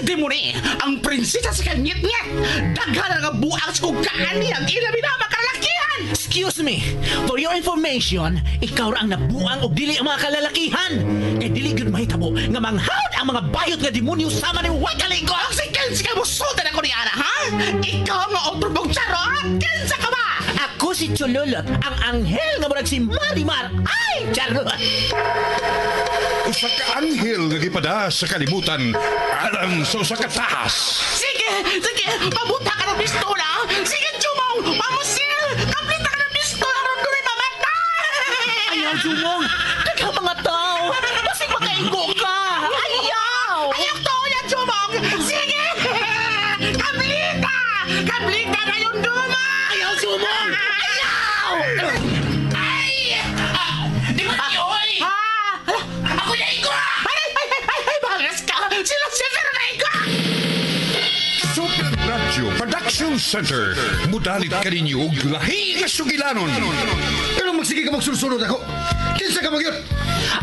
Demoni, ang prinsesa sa kanyit-nyet. Daghan nga buang sa kong kaani ang ilabi na makalalakihan. Excuse me, for your information, ikaw ra ang nabuang og dili ang mga kalalakihan. Kay dili gyud mahitabo nga manghawd ang mga bayot nga demonyo sama ni way kaligo. Ang si Kensi ka musultan ako ni Ana, ha? Ikaw nga otro mong charot! Kinsa ka ba? Ako si Chululot, ang anghel nga murag si Marimar. Ay, charot! Usa ka anghel nga gipada sa kalibutan alang sa usa ka taas. Sige, sige, pabuta ka ng pistola. Sige, Jumong, pamusil! Kaplita ka ng pistola aron dunay mamatay! Ayaw, Jumong! Daghang mga tao! Basig makaigo ka! Ayaw! Ayaw to, yan, Jumong! Sige! Kaplita! Kaplita na yung duma! Ayaw, Jumong! Ayaw! Ay! Ah, di ba oy? Ha? Ako na igo! Ay, ay, ay, ay, ay, bangas ka! Sila si na igo! Super Radio Production Center. Mudalit kaninyo og lahi nga sugilanon. Pero magsige ka magsulsunod ako. Kinsa ka magyot?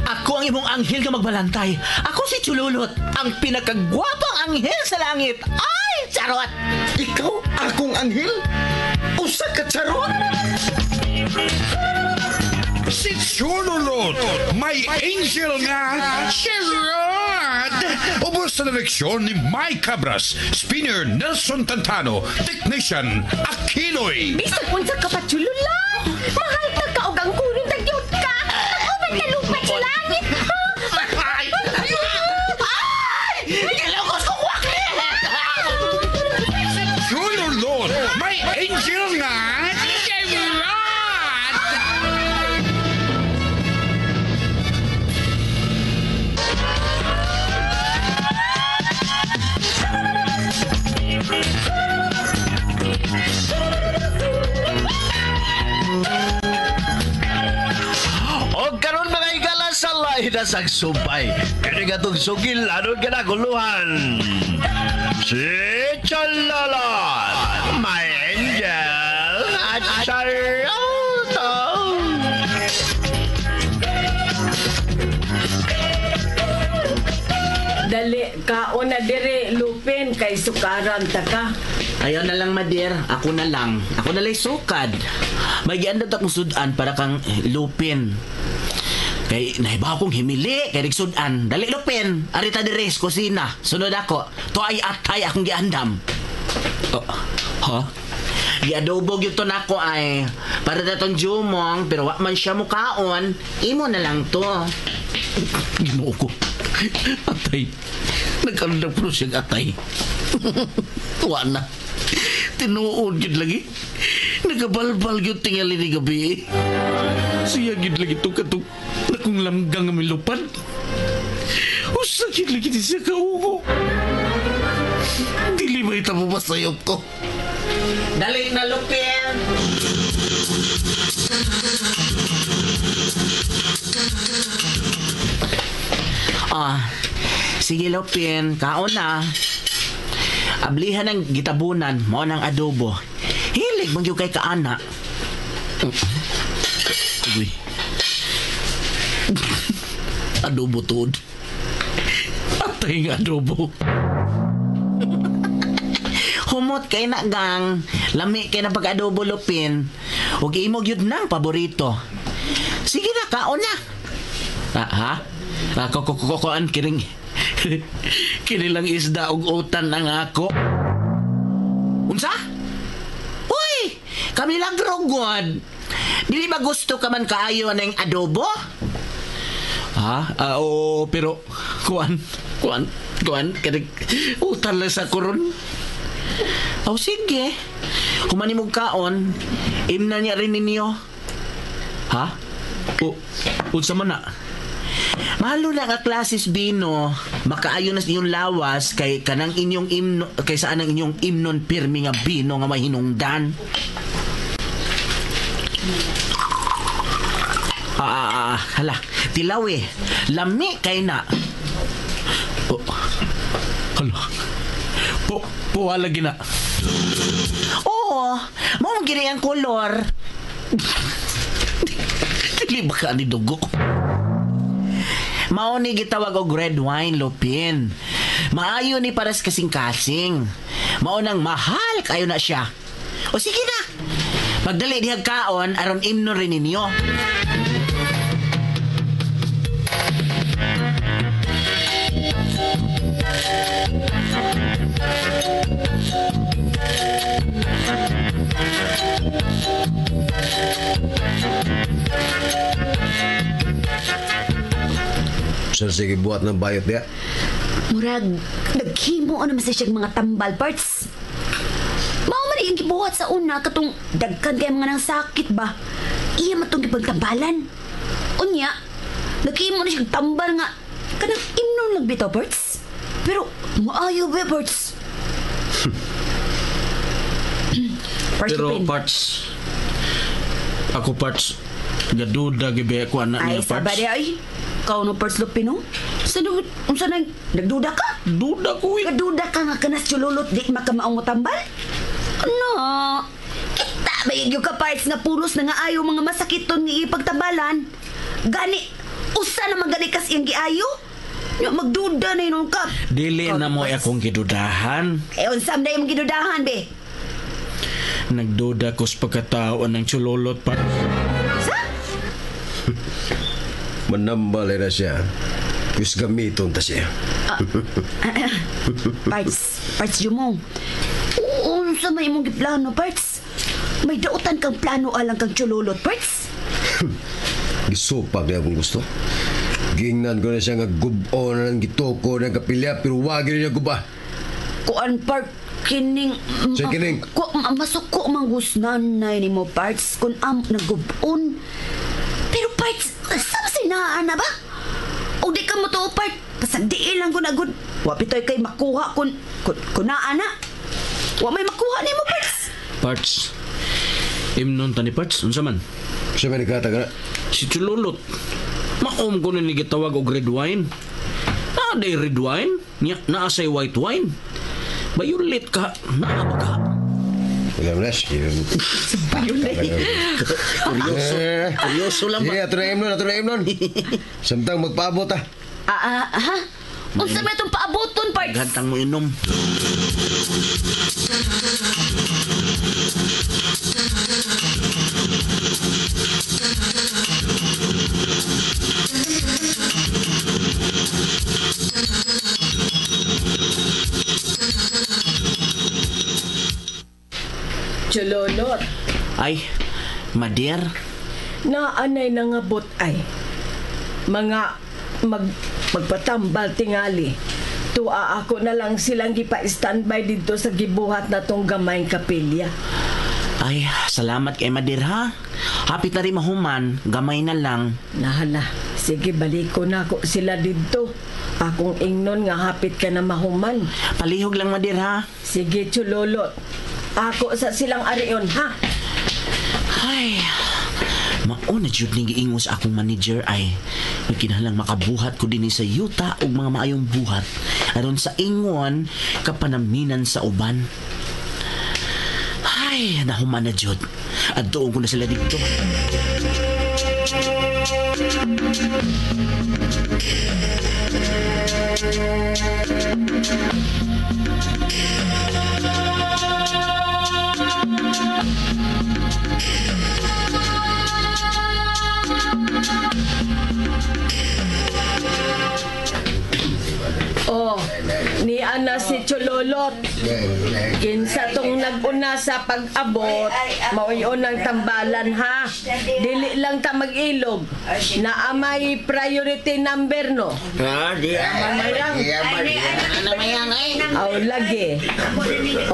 Ako ang imong anghel nga magbalantay. Ako si Chululot, ang pinakagwapang anghel sa langit. Ay, charot! Ikaw akong anghel? Usa ka charot? Si Chululot, may angel nga Sherrod! Ubos sa direksyon ni Mike Cabras, spinner Nelson Tantano, technician Akiloy. Bisag unsa ka pa chululan. Mahal ta ka og ang kuron ta gyud ka. Ako man talupat sa langit. Ay! Ay! Gilugos kong wakli! Chululot, may angel nga Sherrod! O karon mga higala sa lahi na sagsubay. Kini nga itong sugil, anon ka na guluhan. Si Chalalat, my angel, at Charlotte. Dali, kaon na dire, Lupin, kay sukaran ta ka. Ayaw na lang, Madir. Ako na lang. Ako na lang sukad. May giandad akong sudan para kang Lupin. Kay nahiba akong himili kay nagsudan. Dali, Lupin. Arita dire sa kusina. Sunod ako. To ay atay akong giandam. Oh, ha? Giadobo gyud to nako ay para datong Jumong pero wa man siya mukaon. Imo na lang to. Ginoo ko. Atay. Nagkaroon po siyang atay. Wa na. Tinuod gyud lagi. Nagabalbal gyud tingali ni gabi. Siya gyud lagi to katong nakong lamgang nga milupad. Usa gyud lagi ni siya kaugo. Dili ba itabo ba sayop ko? Dali na, Lupin! Ah, sige Lupin, kaon na. Ablihan ang gitabunan, mao ng adobo. Hilig man gyud kay kaana. Uy. Adobo tuod. Atay nga adobo. Humot kay na gang. Lami kay na pag-adobo Lupin. Ug imo gyud nang paborito. Sige na, kaon na. Ah, ha? Ah, kukukuan kiring kini lang isda og utan ang ako. Unsa? Uy, kami lang rogod. Dili ba gusto ka man kaayo ng adobo? Ha? Ah, oo, pero kuan, kuan, kuan kini utan lang sa kuron. Oh, sige. Humani mo kaon, imna niya rin ninyo. Ha? O, unsa man na? Mahalo na nga klasis bino, makaayo na sa inyong lawas kay kanang inyong imno kay saan ang inyong imnon pirmi nga bino nga mahinungdan. Hala, tilaw eh. Lami kay na. Oh, hala. Po, puwa lagi na. Oo, mao man gini ang kolor. Dili ba ka ni dugo? Mao ni gitawag og red wine, Lupin. Maayo ni paras kasing-kasing. Maunang mahal kayo na siya. O sige na. Pagdali dihag kaon aron imno rin ninyo. Sir, sige buhat ng bayot niya. Murag, naghimo naman sa siyang mga tambal parts. Mao man iyang gibuhat sa una katong dagkan kay mga nang sakit ba. Iya man tong gipagtambalan. Unya, naghimo na siyang tambal nga kanang imnon lang bitaw parts. Pero maayo ba parts? Parts Pero Lupin. parts, ako parts, gaduda gibe ko anak Ay, niya parts. sabay ay. Kau no parts Lupin no? Sa unsa nang nagduda ka? Duda ko eh. Kaduda ka nga kanas chululot di makamaong mo tambal? Ano? Kita ba yung ka parts nga pulos na nga ayo mga masakiton nga ipagtambalan? Gani, usa naman gani kas iyang giayo? Nya magduda na yun ka. Dili Ikaw, na mo parts. akong gidudahan. Eh, unsam na yung gidudahan, be? Nagduda ko sa pagkatao ng chulolot parts. Sa? Manambal na siya. Kus gamiton ta siya. Parts, parts Jumong. Unsa may imong giplano, parts? May dautan kang plano alang kang chululot, parts? Gisupag niya akong gusto. Gingnan ko na siya nga gubo na lang gitoko na kapilya pero wagi niya guba. Kuan part kining Sa kining? Ku, masuko man gusnan na ni mo parts kun am nagubon. Pero parts sa sinaan na ba? O di ka mo to part pasagdiin lang ko na gud. Wa pitoy kay makuha kun naa na. Wa may makuha nimo parts. Parts, imnon tani parts, unsa man? Siya may nagkatag na. Si Chululot. Maom ko ni gitawag og red wine. Naa day red wine, nya naa say white wine. Bayulit ka, naa ba ka? William Nash. Kuryoso. Kuryoso lang ba? Sige, ato na imnon, ato na imnon. Samtang magpaabot ah. Ha? Unsa may itong paaboton parts? Gantang mo inom. Chulolot, Ay, madir. naanay nangabot ay. Mga magpatambal tingali. Tuwa ako na lang silang gipa-standby dito sa gibuhat na tong gamayng kapilya. Ay, salamat kay Madir ha. Hapit na rin mahuman, gamay na lang. Nahala, sige baliko na ako sila dito. Akong ingnon nga hapit ka na mahuman. Palihog lang Madir ha. Sige, Chulolot. Ako sa silang ariyon, ha? Ay, mauna jud ning giingos akong manager ay nagkinahanglang makabuhat ko dinhi sa yuta og mga maayong buhat aron sa ingon kapanaminan sa uban. Ay, nahuman na jud. Adtuon ko na sila dito. Oh, ni Ana si Chololot. Kinsa tong nag-una sa pag-abot, maoy ang tambalan ha. Dili lang ta mag-ilog. Naa may priority number no. Ha, di Mamayang. Namayang ay. Aw lagi.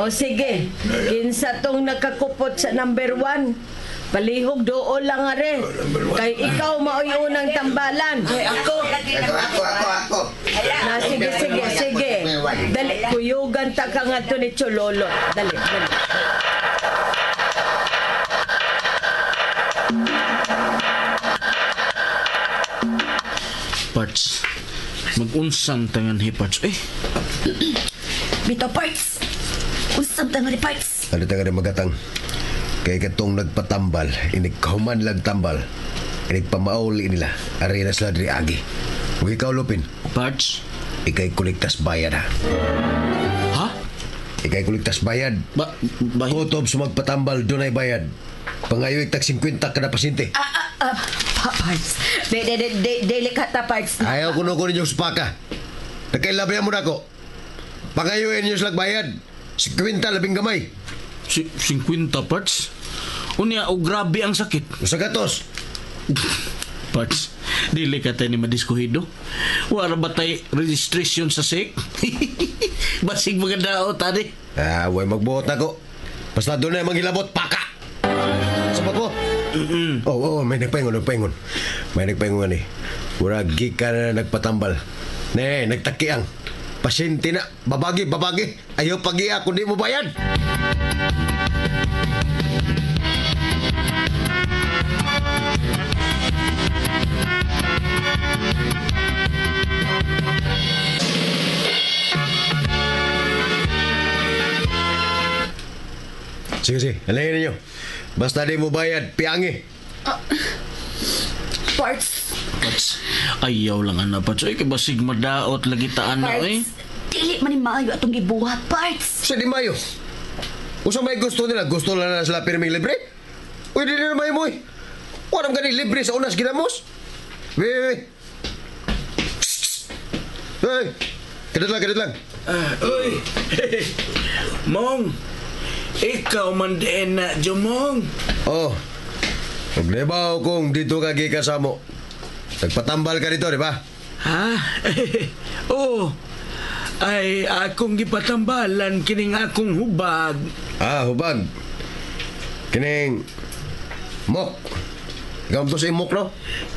O sige, kinsa tong nakakupot sa number 1. Palihog doon lang are. Kay ikaw maoy unang tambalan. Ako. Ako. Na sige sige sige. Dali kuyugan ta ka nga to ni Chololo. Dali dali. Parts. Mag-unsang tangan hi parts. Eh, Bitaw parts. Unsam tanga ni parts. Ano ta nga rin magatang? Kay katong nagpatambal, inig kahuman lang tambal, inig pamauli nila, ari na sila diri agi. Ug ikaw, Lupin, parts. Ikay kuligtas bayad ha. Ha? Ikay kuligtas bayad. Bayad? Kutob sa magpatambal, dunay bayad. Pangayoy tag 50 kada pasyente. Parts. Delikata parts. Ayaw kuno ko ninyo supaka. Nagkailabihan mo na ako. Pangayoy ninyo silang bayad. 50 labing gamay. 50 parts? Unya, o grabe ang sakit. Usa gatos. Parts, dili ka tayo ni madiskuhido. Wala ba tayo registration sa SEC? Basig mga dao, tani. Ah, way magbuot na ko. Basta doon na manghilabot, paka! Sabot mo? Oh, may nagpaingon. May nagpaingon ni. Murag ka na nagpatambal. Ne, nagtakiang. Pasyente na, babagi. Ayaw pagiya kundi mo bayad. Sige, alayin ninyo. Basta di mo bayad, piangi. Parts. Parts, ayaw lang ana, parts. Ay, kabasig madaot lagi taan na, eh. Parts. Dili man ni maayo atong gibuhat, parts. Sa di mayo. Usa may gusto nila, gusto lang na sila pirming libre. Uy, di na may mo eh. Waram gani libre sa unas ginamos. Wait. Hey, kadit lang. Uy, Mong, ikaw man din na, Jumong. Oh, Paglebaw kung dito ka gikasamo. Nagpatambal ka dito, di ba? Ha? Oh, ay akong gipatambalan kining akong hubag. Ah, hubag. Kining mok. Ikaw to sa imok, no?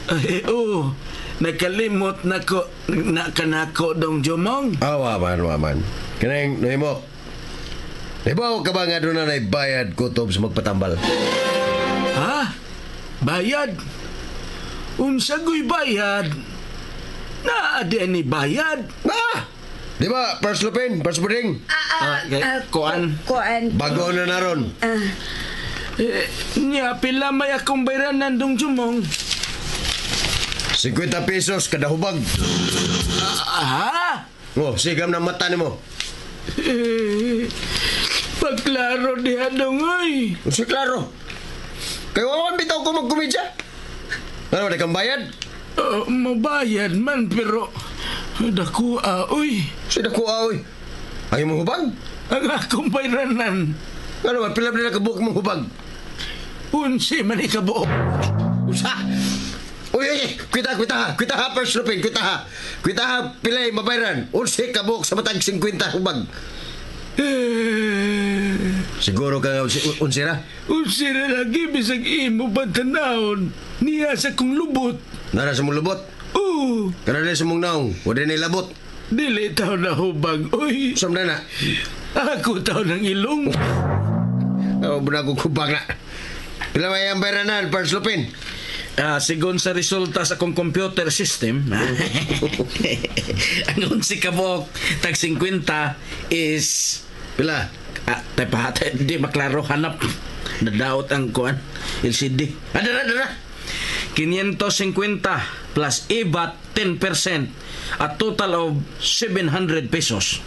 Ay, oh, nakalimot nako na kanako dong Jumong. Ah, waman. Kining no imok. Di ba ka ba nga doon na naibayad kutob sa magpatambal? Ha? Bayad? Unsa goy bayad? Naa di ni bayad? Ah! Di ba, first lupin, first pudding? Kuan. Kuan. Bago na naron. Nya pila may akong bayranan dong Jumong. 50 pesos kada hubag. Ah? Oh, sigam na mata nimo. Pagklaro diha dong oy. Unsa klaro? Kay wawan bitaw ko magkomedya. Ano, di kang bayad? Mabayad man pero dako oy. Sa dako oy. Ang imong hubag? Ang akong bayranan. Ano ba, pila na kabuok mong hubag? Unsi man ikabuok. Usa! Uy, kwita ha, first lupin, kwita ha. Kwita ha, pilay, mabayran. Unsi kabuok sa matag 50 hubag. Siguro ka nga unsi ra? Unsi ra lagi bisag imo bantanawon. Niya sa kong lubot. Nara sa mong lubot? Oo. Kanala sa mong naong, wala na ilabot. Dili taw na hubag, uy. Saan na na? Ako taw ng ilong. Oh, bunago kubag na. Pila may ang bayranan, first lupin? Sigon sa resulta sa akong computer system, ang unsi kabuok tag 50 is... Pila? Tay pa, di maklaro, hanap. Nadaot ang kuan, LCD. Dara. 550 plus IVAT 10%, a total of 700 pesos.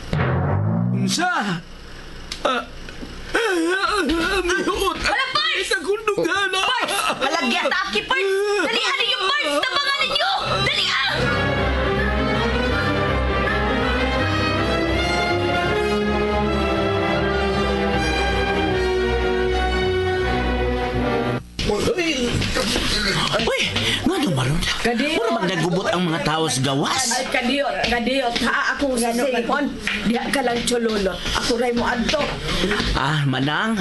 Unsa? Mihuot. Wala, Parts! Itagundugana. Parts! Palagyan ta, Aki, Parts! Dalihan ninyo, Parts! Tabangan ninyo! Dalihan! Uy, ngano maron? Kadiyot. Mura bang nagubot ang mga tao sa gawas? Ay, kadiyot. Ha, akong sasihon. Diha ka lang, Chololot. Ako ray mo adto. Ah, manang.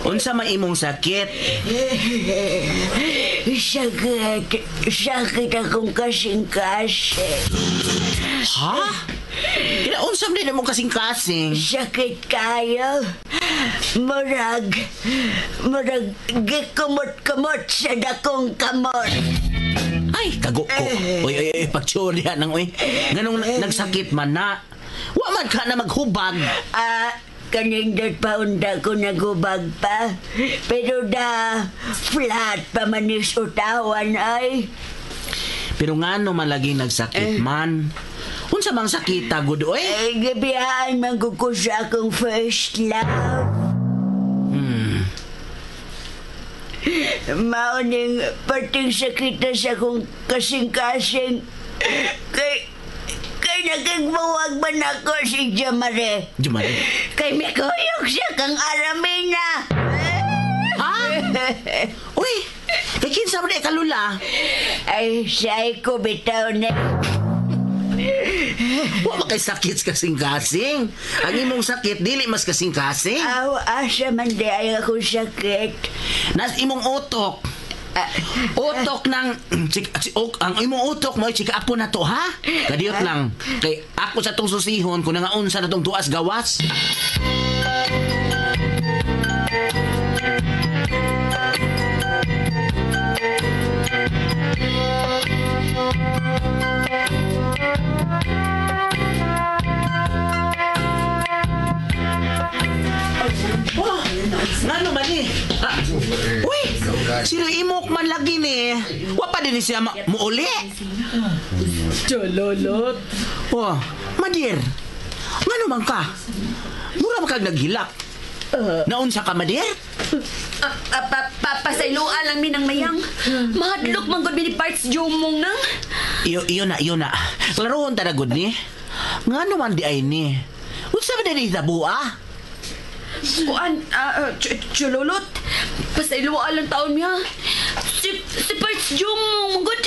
Unsa man imong sakit? Sakit akong kasing-kasing. Ha? Kaya unsa man din imong kasing-kasing? Sakit kayo. Murag gikumot-kumot sa dakong kamot. Ay, kago ko. Uy, uy, pagtsuri nang uy. Nganong nagsakit man na. Wa man ka na maghubag. Kanindot pa unda ko nagubag pa. Pero da, flat pa manis utawan ay. Pero ngano man lagi nagsakit man. Unsa mang sakita gud oy? Ay, gabiyaan man ko ko sa akong first love. Mauning parting sakita sa akong kasing-kasing. Kay, kay nagigbuwag man ako si Jamare. Jumare. Kay mikuyog siya kang Aramina. Ha? Uy, kay kinsa man di kalula? Ay, siya ko bitaw na. Wa ba kay sakit sa kasing-kasing? Ang imong sakit dili mas kasing-kasing. Aw, asa man di ay akong sakit. Nas imong utok. Utok ng chik, si, ok, ang imong utok mo chika apo na to ha. Kadiyot lang kay ako sa tong susihon kung nangaunsa na tong tuas gawas. Oh, ngano man ni? Ah, uy, sino imok man lagi ni? Wa pa din siya muuli. Chololot. Oh, Madir. Ngano man ka? Mura ba kag naghilak? Naunsa ka, Madir? Pasayloan lang mi ng mayang. Mahadlok man gud mi ni Parts Jumong nang. Iyo, iyo na, iyo na. Klarohon ta na gud ni. Ngano man di ay ni? Unsa man ni ah? Kuan, chulolot. Pasayloan lang taon niya. Si Parts Jumong man gud.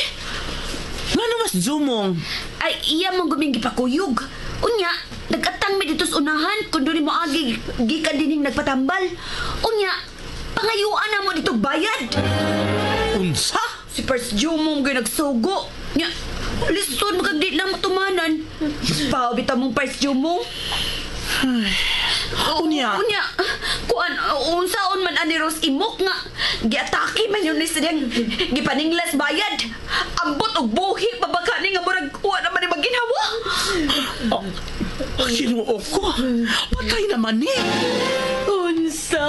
Ngano mas Jumong? Ay, iya mong guming gipakuyog. Unya, nag-atang mi dito sa unahan kung doon mo agi gikan dining nagpatambal. Unya, pangayuan na mo dito bayad. Unsa? Si Parts Jumong gyud nagsugo. Nya, lisod magkag di lang matumanan. Paobita mong Parts Jumong. Unya. Unya, kuan unsaon man ani Rose imok nga giatake man yun ni siyang gipaninglas bayad. Ambot og buhi pa ba kani nga murag wa naman ni maginhawa. Ay, Ginoo ko. Patay naman ni. Unsa?